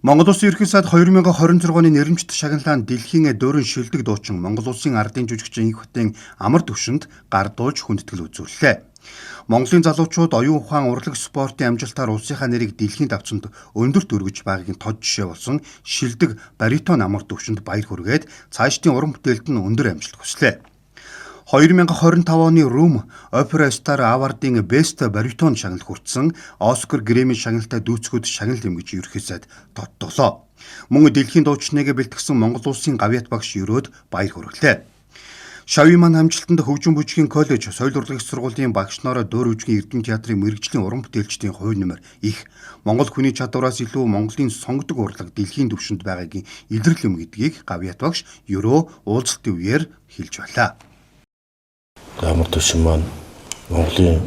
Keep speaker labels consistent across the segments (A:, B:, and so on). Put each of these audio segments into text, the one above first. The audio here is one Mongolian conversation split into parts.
A: Монгол Улсын Ерөнхий сайд 2026 оны нэрэмжит шагналаа дэлхийн дөрвөн шилдэг дуучин Монгол Улсын ардын жүжигчин Инх Батын амар төвшөнд гардуулж хүндэтгэл үзүүллээ. Монголын залуучууд оюун ухаан, урлаг, спортын амжилтаар улсынхаа нэрийг дэлхийн давцанд өндөрт өргөж байгаагийн тод жишээ болсон шилдэг баритон амар төвшөнд баяр хүргээд цаашдын уран бүтээлд нь өндөр амжилт хүслээ. 2025 оны Rome Opera Star Award-ын Best Baritone шагнал хүртсэн Оскар, Грэмми шагналтай дүйцэхүйд шагнал юм гэж ерөнхий сайд тодтолоо. Мөн дэлхийн дуучныг бэлтгэсэн Монгол Улсын гавьяат багш Ерөөд баяр хүргэлээ. Шавийн маань амжилтанд хөгжин бүжгийн коллеж, соёл урлагийн сургуулийн багш нараа Дуур бүжгийн Эрдэм театрын мэргэжлийн уран бүтээлчдийн хувь нэмэр их. Монгол хүний чадвараас илүү Монголын сонгодог урлаг дэлхийн түвшинд байгаагийн илрэл юм гэдгийг гавьяат багш Ерөө уулзалтын үеэр хэлж байлаа.
B: Амар төвшин маань Монголын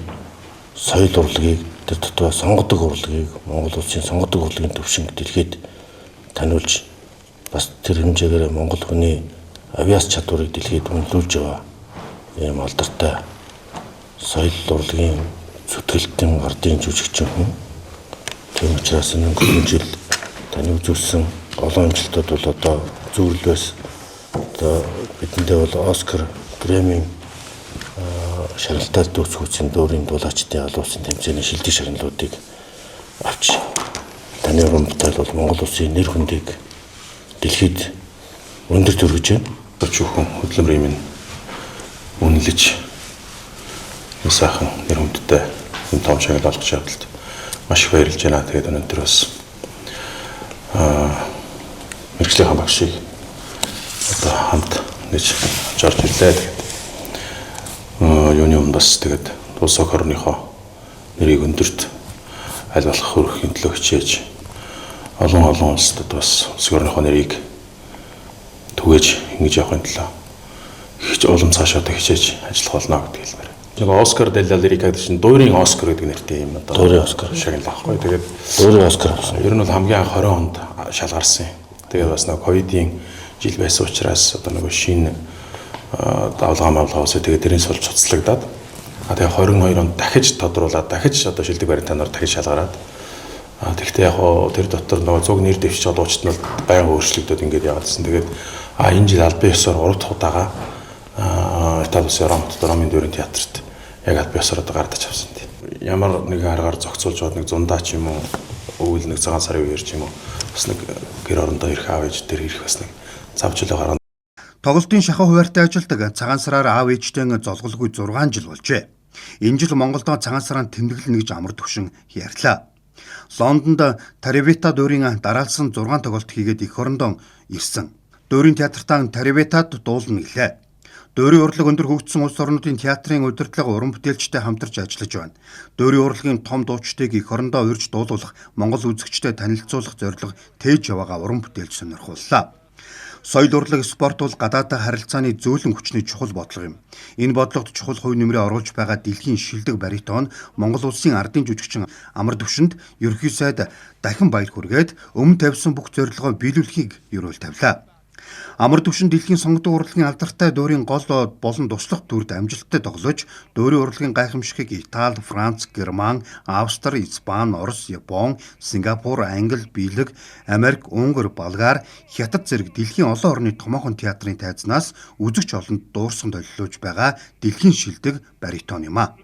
B: соёл урлагийг, тэр дотор сонгодог урлагийг, Монгол улсын сонгодог урлагийн төвшинг дэлхийд таниулж, бас тэр хэмжээгээр Монгол хүний авиас чадварыг дэлхийд үнэлүүлж байгаа ийм алдартай соёл урлагийн зүтгэлтэн ардын жүжигчин хүн. Тийм учраас энэ өнгөрсөн жил таны үзүүлсэн олон амжилтууд бол одоо зүйрлээс одоо бидэндээ бол Оскар, Грэмми шагналтай дүүцхүүцэн дүүрийн дуулаачдын олон улсын тэмцээний шилдэг шагналуудыг авч таны уран бүтээл бол Монгол улсын нэр хүндийг дэлхийд өндөр төргөж байна.
C: Чүүхэн хөдөлмөрийн минь үнэлж энэ сайхан нэр хүндтэй энэ том шагнал олгож явдалд маш их баярлж байна. Тэгээд өнөөдөр бас мэргэжлийнхаа багшийг одоо хамт ингэж орж ирлээ. Тэгээд юуны өмнө бас тэгээд улс орныхоо нэрийг өндөрт аль болох өргөхийн төлөө хичээж олон олон улсад бас улс орныхоо нэрийг түгээж ингэж явахын төлөө их улам цаашаа одоо хичээж ажиллах болно гэдгийг хэлмээр. Нэг Оскар делла Лирика гэдэг чинь дуурын Оскар гэдэг нэртэй юм одоо.
B: Дуурын Оскар.
C: Шагнал авахгүй. Тэгээд
B: Дуурын Оскар авсан.
C: Ер нь бол хамгийн анх 20 онд шалгарсан юм. Тэгээд бас нэг ковидын жил байсан учраас одоо нөгөө шинэ давлгаа мавлгаа усаа тэгээд тэрийн сул цуцлагдаад, тэгээд 22 онд дахиж тодруулаад, дахиж одоо шилдэг баритоноор дахиж шалгараад, тэгэхдээ яг хоо тэр дотор нөгөө цуг нэр дэвшиж байгаа дуучид нь бол байнга өөрчлөгдөд ингээд яваадсэн. Тэгээд энэ жил албан ёсоор 3 дахь удаага Итали улсын Ромт Ромын дүүрэн театрт яг албан ёсоор одоо гардаж авсан тийм. Ямар нэгэн аргаар зохицуулж бод нэг зундаа ч юм уу, өвөл нэг цагаан сарын үеэр ч юм уу, бас нэг гэр орондоо ирэх, аав ээж дээр ирэх бас нэг зав чөлөө гаргана.
A: Тоглолтын шахуу хуваартай ажилладаг цагаан сараар аав ээжтэй золголгүй 6 жил болжээ. Энэ жил Монголдо цагаан сарын тэмдэглэнэ гэж амар төвшин ярьлаа. Лондонд Травиата дүүрийн дараалсан 6 тоглолт хийгээд эх орондоо ирсэн. Дүүрийн театртаа Травиатад дуулна гэлээ. Дүүрийн урлаг өндөр хөгжсөн улс орнуудын театрын удирдлага уран бүтээлчтэй хамтарч ажиллаж байна. Дүүрийн урлагийн том дуучдыг эх орондоо урьж дуулуулах, Монгол үзэгчдэд танилцуулах зорилго тээж яваагаа уран бүтээлч сонирхууллаа. Соёл урлаг, спорт бол гадаадтай харилцааны зөөлөн хүчний чухал бодлого юм. Энэ бодлогод чухал хувь нэмрээ оруулж байгаа дэлхийн шилдэг баритон Монгол улсын ардын жүжигчин амар төвшөнд ерөнхий сайд дахин баяр хүргээд өмнө тавьсан бүх зорилгоо биелүүлэхийг ерөөл тавилаа. Амар төвшин дэлхийн сонгодог урлагийн алдартай дүүрийн гол болон туслах дүрд амжилттай тоглож, дүүрийн урлагийн гайхамшигыг Итали, Франц, Герман, Австри, Испани, Орос, Япон, Сингапур, Англи, Бэлэг, Америк, Унгар, Болгар, Хятад зэрэг дэлхийн олон орны томоохон театрын тайзнаас үзэгч олонд дуурсан толилуулж байгаа дэлхийн шилдэг баритон юм а.